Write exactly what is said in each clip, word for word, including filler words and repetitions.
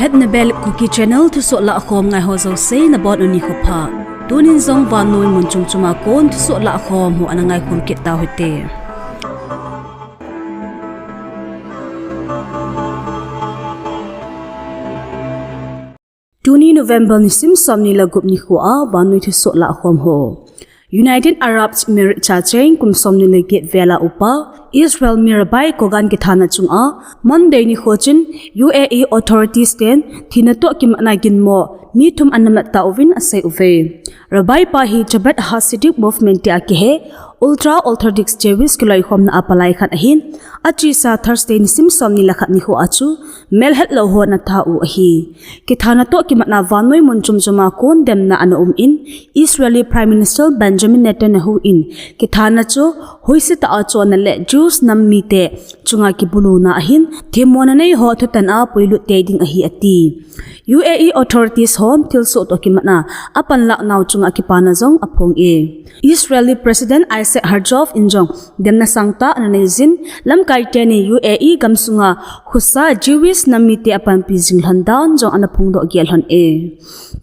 At na bel Kuki Channel thusoh lahkhom ngai ho jouse nabonun nikho pha. Tunin jong vannoi mun chom choma kon thusoh lahkhom ho ana ngaikhom kit tau hite. Tuni November nisim somni le gup nikhoa vannoi thusoh lahkhom ho. United Arab Emirates chacheng kum somni le get vela upa Israel mi Rabbi Kogan kithana chunga Monday nikho chun U A E authorities ten thina toh kimatna ginmo mi thum ana mat tauvin asei uve. Rabbi pa hi Jabhat Hasidic Movement tia kihe, ultra orthodox Jewish kiloikhomna a palai khat ahin, achesa Thursday nisim somni le khat nikhoa chu melhetlou ho ana tha u ahi. Kithana toh kimatna vannoi mun chom choma kon demna ana umin, Israeli Prime Minister Benjamin Netanyahu in kithana chu hoisetah a chonna le Jews nam mite chunga kibuluna ahin, themmona nei ho thutan a puilut tei ding ahi ati. U A E authorities hon thilsoh toh kimatna apanlah nau chunga kipana jong aphong e. Israeli President Isaac Herzog in jong demna sangtah ana neijin, lamkai teni U A E gamsunga khosa Jewish nam mite apanpi jing lhon dan jong ana phongdoh gel lhon e.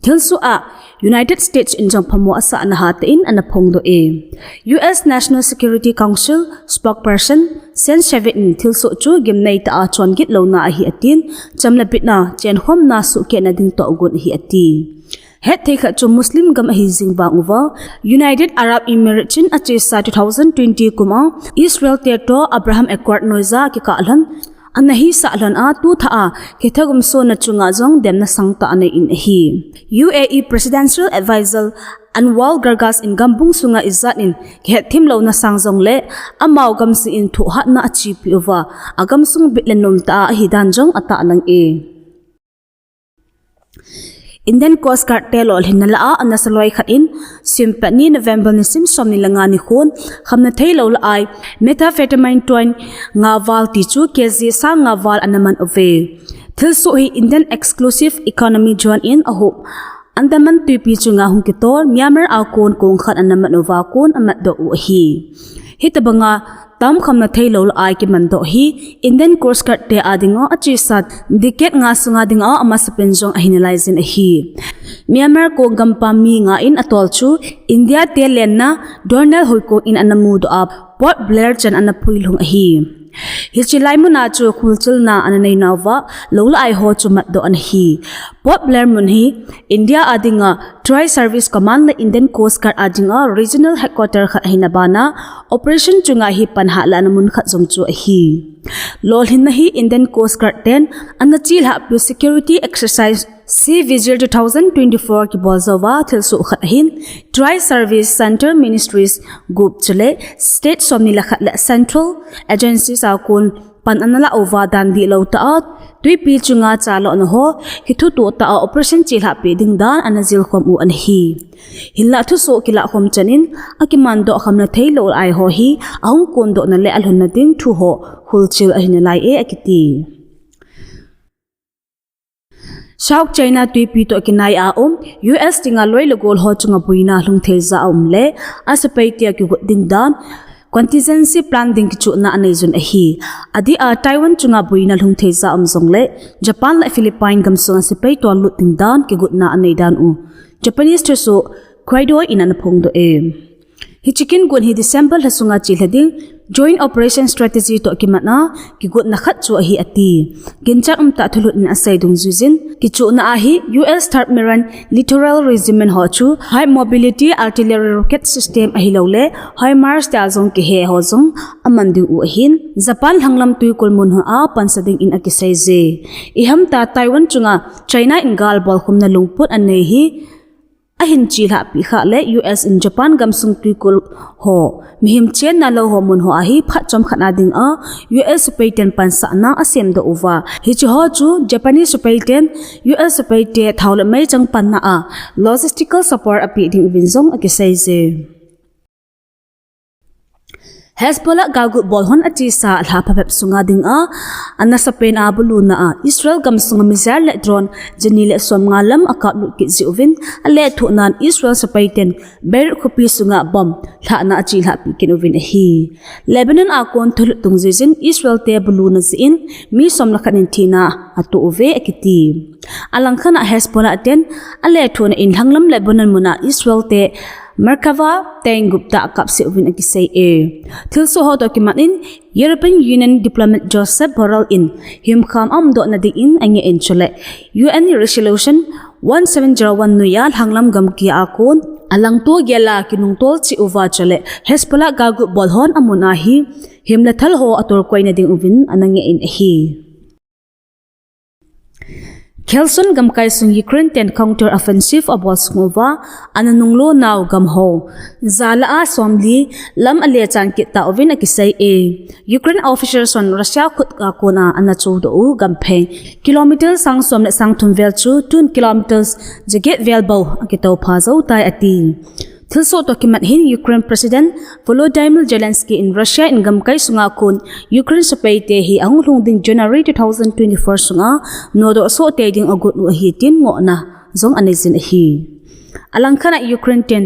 Thilsoh a United States in jong phamo asahna hatah in ana phongdoh e. U S National Security Council spokesperson Sean Shavitt in thilsoh chu gimnei tah a chongit louna ahi atin, cham le bitna chenkhomna suhkehna ding tohgon ahi ati. Hetthei khat chu Muslim gam ahi jing vang uva, United Arab Emirates in achesa two thousand twenty kuma Israel te toh Abraham Accord noija kikah lhon ana hisah lhon a, tu thah a kithagum sona chunga jong demna sangtah anei in ahi. U A E Presidential Advisor Anwar Gargash in gambung sunga ijat in kihetthemlouna sang jongle amau gamsung in thohhatna achepi uva, agamsung bit le nomtah a ahidan jong atahlang e. Indian Coast Guard te lolhinna lah a ana saloi khat in, Sunday ni November nisim somni le nga nikhon, khamna theilou lah a methamphetamine ton nga val tichu K G sang nga val ana man uve. Thilsoh hi Indian Exclusive Economic Zone in ahop Andaman twipi chunga hung kitol Myanmar a kon kong khat ana man uva kon amatdoh u ahi. Hitobanga tamkhamna theilou lah a kimandoh hi Indian Coast Guard te adinga achesa decade nga sunga dinga amasapen jong ahi nalaijin ahi. Myanmar kong gampam mi nga in atol chu India te lenna Doornal hoikong in ana mudoh a Port Blair chan ana phuilhung ahi. Hiche lai muna chu khulchilna ana neinauva lou lah a eiho chu matdoh ana hi. Port Blair mun hi India adinga Tri Service Command le Indian Coast Guard adinga Regional Headquarter khat ahina bana operation chunga hi panhahlatna mun khat jong chu ahi. Lolhinna hi Indian Coast Guard ten ana chelhahpi security exercise Sea Vigil two thousand twenty-four kibol jouva thilsoh khat ahin, Tri Service Centre Ministries gup chule state somni le khat le central agencies a kon pan ana lah uva dan dihlou tah a twipi chunga chalhahna ho kithutoh tah a operation chelhahpi ding dan ana jilkhom u ana hi. Hinlah thusoh kilahkhom chan in akimandoh khamna theilou lah a eiho hi ahung kondohna le alhunna ding thu ho khulchil ahi nalai e akiti. South China twipi toh kinai a um U S dinga loi le gol ho chunga boina lhung thei ja a um le asepai tia kigot ding dan contingency plan ding kichohna anei jun ahi. Adeh a Taiwan chunga boina lhung thei ja a um jongle Japan le Philippine gamsunga sepai tollut ding dan kigotna anei dan u Japanese thusoh Kyodo in ana phongdoh e. Hiche kin gon hi December lha sunga chelha ding Joint Operation Strategy toh kimatna kigotna khat chu ahi ati. Ginchat umtah thulhut in asei dungjuijin, kichohna a hi U S Third Marine Littoral Regiment ho chu High Mobility Artillery Rocket System ahiloule HIMARS tia jong kihe ho jong aman ding u ahin, Japan lhanglam twikol mun hoa pansa dingin akiseije. Ihamta Taiwan chunga China in galbolkhumna lungput anei hi ahin chelhahpi khah le U S in Japan gamsung twikol ho mihem chenna lou ho mun hoa hi phat chomkhat a dinga U S sepai ten pansahna asemdoh uva. Hiche ho chu Japanese sepai ten U S sepai te thao le meichang panna a logistical support apeh ding uvin jong akiseije. Hezbollah galgut bol hon achesa lha phabep sunga dinga, anasa pen a buluna a Israel gamsunga missile le drone jani le somnga lam akaplut kit jeh uvin, alethuhnan Israel sepaiten Beirut khopi sunga bomb lhahna achelhahpi kit uvin ahi. Lebanon a kon thulut tung jeh in Israel te buluna jeh in mi som le khat in thina ato uve akiti. Alangkhat a Hezbollah ten alethuhna in lhanglam Lebanon muna Israel te Merkava tank gup tah akapse uvin akisei e. Thilsoh ho toh kimat in European Union diplomat Josep Borrell in himkham aumdohna dingin angeh in chule U N resolution one seven zero one noiya lhanglam gamkia a kon alangto gela kinungtol cheh uva chule Hezbollah galgut bol hon amun a hi him le thal ho atolkoina ding uvin ana ngeh in ahi. Kherson gamkai sung Ukraine ten counter offensive abol sung uva, ana nunglo nau gam ho ja le a somli lam alechan kit tauvin akisei e. Ukraine officials hon Russia khut a kona ana chohdoh u gampheng kilometer sang som le sang thum vel chu tun kilometers jaget vel bou akitoupha jou tai ati. Thilsoh toh kimat hin Ukraine President Volodymyr Zelensky in Russia in gamkai sunga kon Ukraine sepaite hi ahung lhung ding January two thousand twenty-four sunga nodoh soh tei ding agot u ahi tin ngohna jong anei jin ahi. Alangkhat a Ukraine ten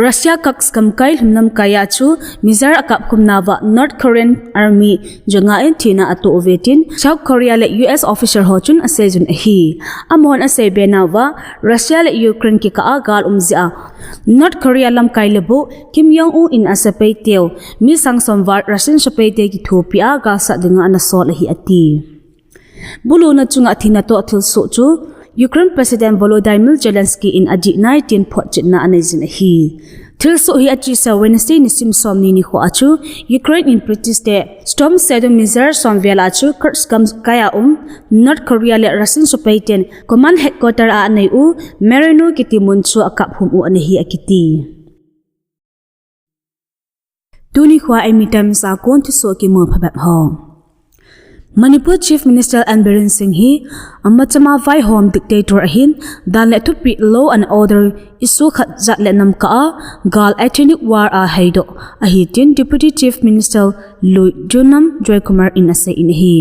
Russia Kursk gamkai lhumlam kaiya chu missile akapkhum nauva North Korean Army ja nga in thina ato uve tin South Korea le U S official ho chun asei jun ahi. Amahon asei be nauva Russia le Ukraine kikah a gal um jeh a North Korea lamkai le bu Kim Jong Un in asepaiteu mi sang som val Russian sepaite kithopi a galsat dinga ana sol ahi ati. Buluna chunga thina toh thilsoh chu Ukraine President Volodymyr Zelensky in adih nai tin photchetna anei jin ahi. Thilsoh hi achesa Wednesday nisim somni nikho a chu Ukraine in British te Storm Shadow missile som vel a chu Kursk gamkai a um North Korea le Russian sepaiten command headquarter a anei u Marino kiti mun chu akapkhum u ana hi akiti. Tuni khoa eimi Times a kon thusoh kimu phabep ho. Manipur Chief Minister N Biren Singh hi amachama vaihom dictator ahin, dan le thupeh law and order issue khat jat le namkah a gal ethnic war aheidoh ahi tin Deputy Chief Minister lui Junnam Joykumar in asei in ahi.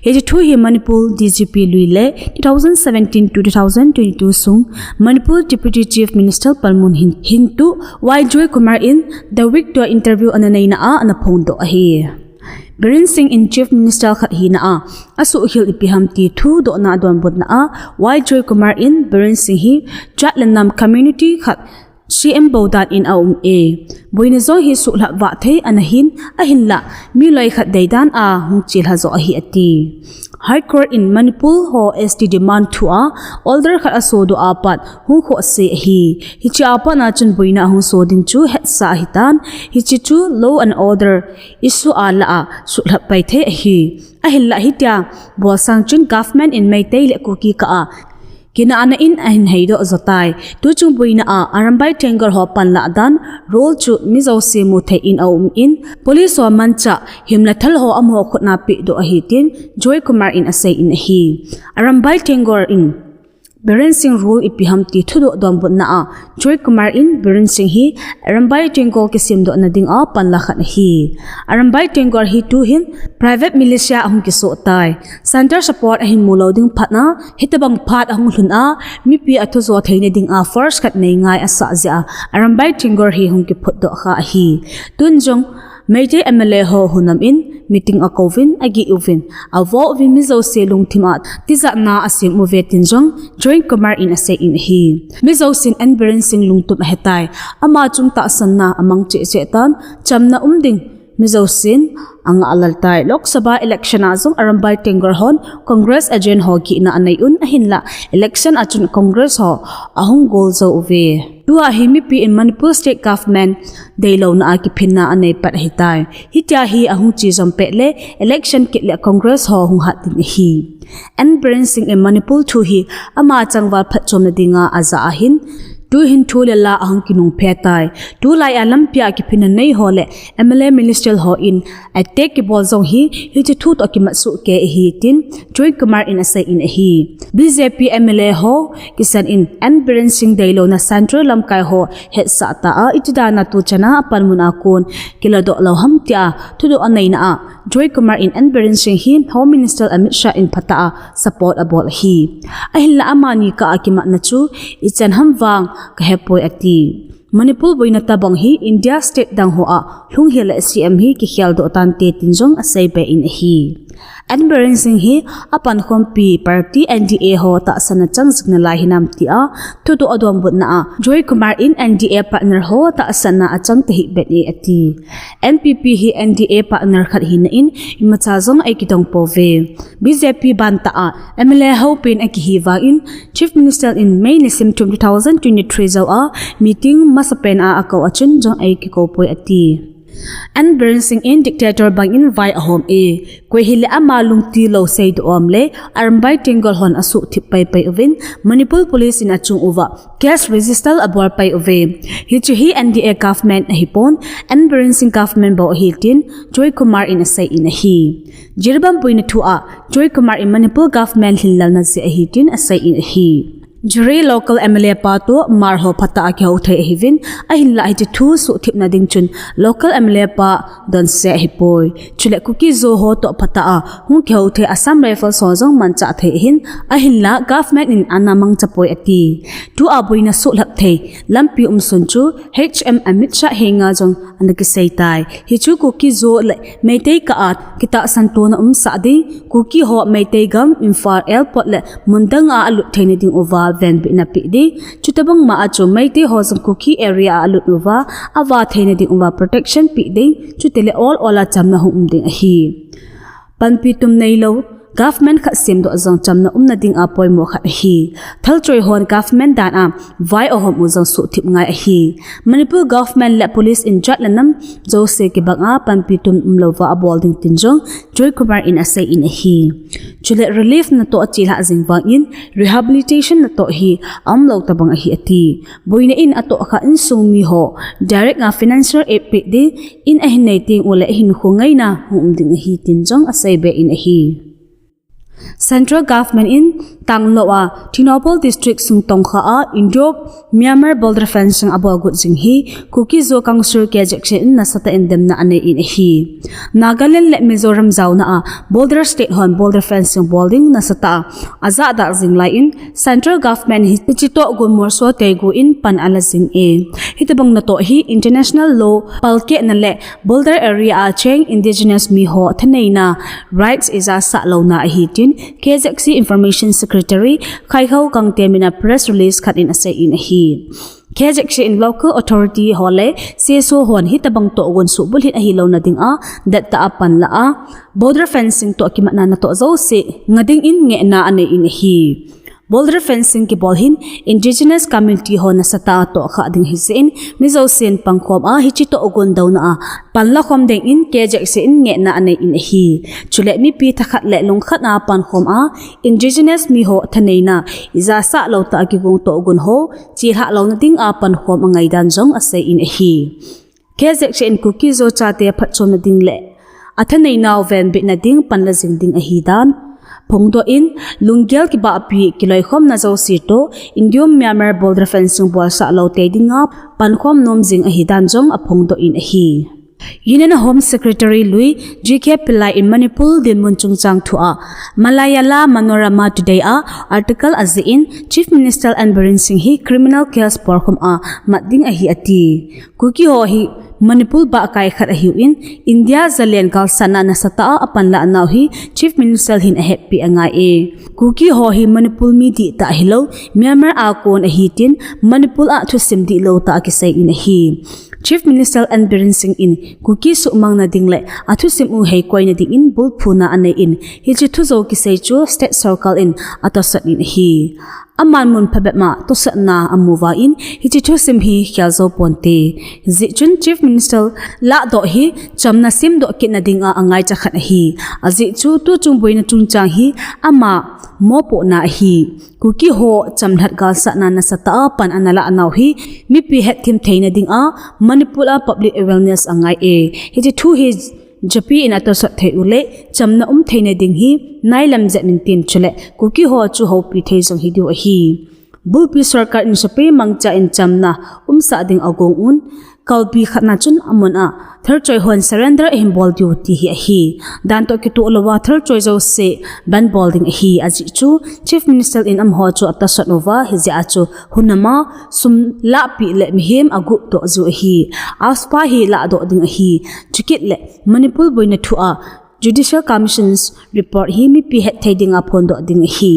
Hiche thu hi Manipur D G P lui le two thousand seventeen to two thousand twenty-two sung Manipur Deputy Chief Minister palmun hin, hintu Y Joykumar in The Week toh interview ana neina a ana phongdoh ahi. Biren Singh in Chief Minister khat hina a asuhkhel ipi ham ti thudohna adonbutna a Y Joykumar in Biren Singh hi jat le nam community khat C M bou dan in aum e. Boina jong hi suhlhap vah thei ana hin, ahinlah mi loikhat deidan a hung chelha joh ahi ati. High Court in Manipur ho S T demand thu a order khat asodoh a pat hung khohse ahi. Hiche a pat a chun boina ahung so ding chu hetsa ahitan. Hiche chu law and order issue a lah a suhlhap pai thei ahi. Ahinlah hitia bol sang chun government in Meitei le Kuki kah a kinahna in ahin heidoh joh tai. Tuchung boina a Arambai Tenggol ho panlah dan role chu mi jouse mu thei in aum in, police ho manchah him le thal ho amaho khut a pehdoh ahi tin Joykumar in asei in ahi. Arambai Tenggol in Biren Singh role ipi ham ti thudoh donbutna a Joykumar in Biren Singh hi Arambai Tenggol kisemdohna ding a panla khat ahi. Arambai Tenggol hi tuhin private militia ahung kisoh tai. Centre support ahin mu lou ding phat a, hitobang phat ahung lhun a, mipi athujo theina ding a force khat nei ngai asah jeh a, Arambai Tenggol hi hung kiphutdoh kha ahi. Tun jong Meitei M L A ho hunam in meeting akouvin, agih uvin, avo uvin mi jouse lungthim a tijatna asem uve tin jong Joykumar in asei in ahi. Mi jousen N Biren Singh lungtup ahetai. Ama chung tahsanna amang cheh cheh tan, chamna um ding mi jousen angah lel tai. Lok Sabha election a jong Arambai Tenggol hon Congress agent ho gihna anei un ahinlah election a chun Congress ho ahung gol jou uve. Tua hi mipi in Manipur State Government deilouna a kiphinna anei pat ahitai. Hitia hi ahung che jom pet le election kit le Congress ho hung hat ding ahi. N Biren Singh in Manipur thu hi ama changval phatchomna dinga ajah ahin, Tuhin thu le la ahung kinung phe tai. Tulai a lampi a kiphinna nei ho le M L A minister ho in attack kibol jong hi hiche thu toh kimat soh kei ahi tin Joy Kumar in asei in ahi. B J P M L A ho kisan in N Biren Singh deilouna Central lamkai ho hetsah ta a, iti dan a tuchan a apanmun a kon kiladoh lou ham tia thudoh aneina a Joy Kumar in N Biren Singh hi Home Minister Amit Shah in phatah a support abol ahi. Ahinla amani kah a kimatna chu ichan ham vang kahepoi ati. Manipur boina tabang hi India state dang ho a lhung hile C M hi kikheldoh tante tin jong asei be in ahi. N Biren Singh hi apankhompi party N D A ho tahsan a chang jing nalai hinam tia thudoh adonbutna a Joy Kumar in N D A partner ho tahsan a achang tahih be e ati. N P P hi N D A partner khat hina in imacha jong eikidong pouve. B J P bantah a M L A hopin akihi vangin Chief Minister in May nisim thum two thousand twenty-three jou a meeting masapen a akou a chun jong eikikou poi ati. N Biren Singh in dictator bangin vai ahom e. Koi hile ama lungtilou seidoh um le Arambai Tenggol hon asuhthip paipai uvin Manipur Police in achung uva case register abol pai uve. Hiche hi N D A government ahipon, N Biren Singh government bou ahi tin Joy Kumar in asei in ahi. Jiribam boina thu a Joy Kumar in Manipur government lhinlelna jeh ahi tin asei in ahi. Jiribam local M L A pa toh Hmar ho phatah a kihou thei ahiuvin, ahinla hiche thu suhthipna ding chun local M L A pa donse ahipoi. Chule Kuki Zo ho toh phatah a hung kihou thei Assam Rifles ho jong manchah thei ahin, ahinla government in ana mangcha poi ati. Tua boina suhlhap thei lampi umsun chu C M Amit Shah henga jong ana kisei tai. Hichu Kuki Zo le Meitei kah a kitahsan tona umsah ding, Kuki ho Meitei gam Imphal Airport le mun dang a alut theina ding uva venbitna pe ding. Chutobang ma a chu Meitei ho jong Kuki area a alut uva ava theina ding uva protection pe ding. Chutile ol ol a chamna hung um ding ahi. Panpi tum neilou government khat semdoh jong chamna umna ding a poimo khat ahi. Thalchoi hon government dan a vai ahom u jong suhthip ngai ahi. Manipur government le police in jat le nam jouse kibang a panpi tum umlouva abol ding tin jong Joy Kumar in asei in ahi. Chule relief natoh achelhah jing vangin rehabilitation natoh hi aumlou tabang ahi ati. Boina in atohkhah insung mi ho direct a financial aid pe ding in ahin nei teng ule ahinkho ngaina hung um ding ahi tin jong asei be in ahi. Central Government in tanglou a Tengnoupal District sung tongkha a Indo Myanmar border fencing abol got jing hi Kuki Zo Council K Z C in nasatah in demna anei in ahi. Nagaland le Mizoram jaona a border state hon border fencing bol ding nasatah a ajahdah jing lai in Central Government hi hiche tohgon molso teigu in pan ala jing e. Hitobang natoh hi international law palkehna le border area a cheng indigenous mi ho thaneina rights ijasah louna ahi tin K Z C Information Secretary Khaihao Gangte min a press release khat in asei in ahi. K Z C in local authority ho le C S O hon hitobang tohgon suhbulhit ahilouna ding a dettah a panla a border fencing toh kimatna natoh jouse nga ding in ngehna anei in ahi. Border fencing kibol hin indigenous community ho nasatah a tohkhah ding ahi jeh in mi jousen pangkhom a hiche tohgon douna a panla khom ding in K Z C in ngehna anei in ahi. Chule mipi thakhat le lungkhat a pankhom a indigenous mi ho thaneina ijasah lou tah a kigong tohgon ho chelhah louna ding a pankhom angai dan jong asei in ahi. K Z C in Kuki Zo chate phatchomna ding le athaneinau venbitna ding panla jing ding ahi dan phongdoh in lunggel kibahpi kiloikhomna jouse toh Indo Myanmar border fencing bolsah lou tei ding a pankhom nom jing ahi dan jong aphongdoh in ahi. Union Home Secretary lui G K Pillai in Manipur dinmun chungchang thu a Malayala Manorama Today a article ajih in Chief Minister N Biren Singh hi criminal case bolkhum a mat ding ahi ati. Kuki ho hi Manipur bahkai khat ahiuvin India jalen galsatna nasatah a apanlah nau hi Chief Minister hin ahetpi angai e. Kuki ho hi Manipur mi dihtah hilou Myanmar a kon ahi tin Manipur a thusim dihlou tah a kisei in ahi. Chief Minister N Biren Singh in Kuki suhmangna ding le athusim u heikoina ding in bulphuna anei in hiche thu jou kisei chu state sorkar in atosot in ahi. Aman mun phabep ma tosatna amu uva in, hiche thusim hi khel jou ponte. Hijeh chun Chief Minister ladoh hi chamna semdoh kitna dinga angaicha khat ahi. Ajeh chu tuchung boina chungchang hi ama mopohna ahi. Kuki ho chamlhat galsatna nasatah a pan ana lah nau hi mipi hetthem theina dinga Manipur a public awareness angai e. Hiche thu hi japi in atosot thei uleh chamna um theina ding hi nailam jep intin, chuleh Kuki ho chu houpi thei jong hidiu ahi. Bulpi sorkar in sepai mangcha in chamna umsah ding agong un, kalbi khatna chun amun a thalchoi hon surrender ahin bol diu ti hi ahi. Dan toh kitoh louva thalchoi jouse ban bol ding ahi ajeh chu Chief Minister in amaho chu atosot uva, hijeh a chu hunam a sum lahpeh le mihem agup toh jiu ahi. AFSPA hi ladoh ding ahi. Chukit le Manipur boina thu a Judicial Commission's report hi mipi hetthei dinga phondoh ding ahi.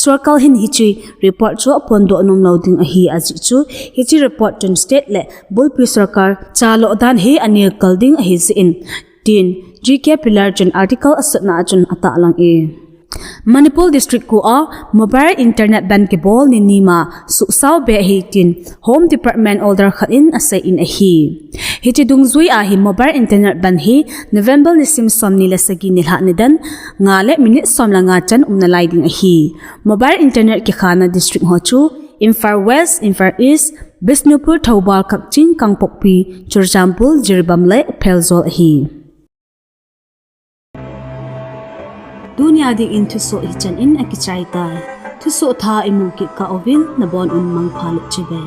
Sorkar hin hiche report chu aphondoh nomlou ding ahi ajeh chu hiche report chun state le bulpi sorkar chaloh dan hi anelkal ding ahi jeh in tin G K Pillai chun article asutna a chun atahlang e. Manipur district ko a mobile internet ban kibol ni ni ma suhsao be ahi tin Home Department order khat in asei in ahi. Hiche dungjui a hi mobile internet ban hi November nisim somni le sagi nilhah nidan nga le minute som le nga chan umnalai ding ahi. Mobile internet kikhana district ho chu Imphal West, Imphal East, Bishnupur, Thoubal, Kakching, Kangpokpi, Churachandpur, Jiribam le Pherzawl ahi. Tunia dingin thusoh hichan in akichai tai. Thusoh thah imu kit kah uvin nabon un mangpha le chibai.